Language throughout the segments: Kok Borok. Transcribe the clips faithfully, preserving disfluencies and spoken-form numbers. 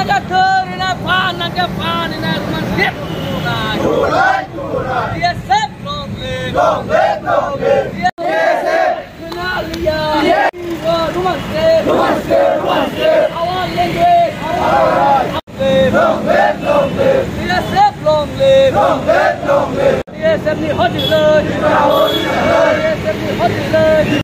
Kathurina pan nangke pan ina kuman sip. Turai, turai. B S F long live. Long live, long live. B S F. Kena liya. Yes. Roman script. Roman script, Roman script. Our language, our right. Long live, long live. B S F long live. Long live, long live. B S F ni hojilai. B S F ni hojilai.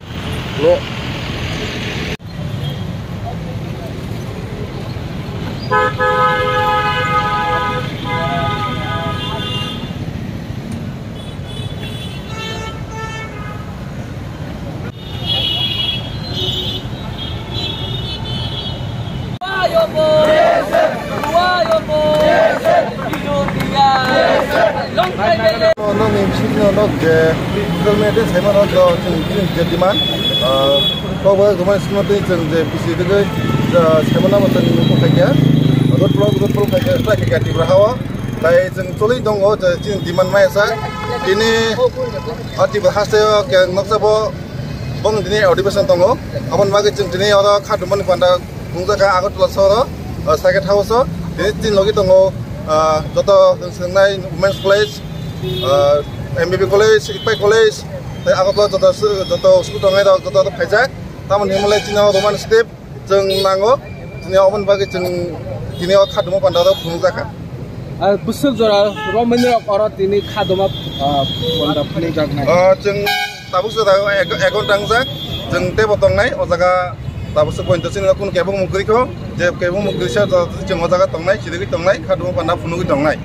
Nokni bisingtwi nok je social media saimano je chini je demand, ah, kokbo Roman script twi chwng je bisi rwgwi, ah, saimano bo chwng khaikha, road block, road block khaikha, try khaikha Tripura hao. Tai chwng choli tongo je chini demand maya sa. Tini o Tripura haste o ke noksa bo bong tini adhibeson tongo. Aboni bagwi chwng tini oro khatumani panda phunukjakha Agartala sohoro, ah, Circuit House o. Tini chini logi tongo, ah, joto chwng swngnai Women's College, ah, M B B College, Ikpai College, tei Agartala joto su-, joto school tongnai rok joto phaijak. Tamoni himlai chini o Roman script chwng nango. Chini oboni bagwi chwng tini o khadumo panda rok phunukjakha. Ah, bwswk jora romani rok oro tini khadumo, ah, panda phunukjaknai. Ah, chwng tabuk se ego, ego tang jak. Chwng tebo tongnai o jaga tabuk se pointo chini kunu kebo mukri kho. Je kebo mukri sa chwng o jaga tongnai, chirigwi tongnai, khadumo panda phunugwi tongnai.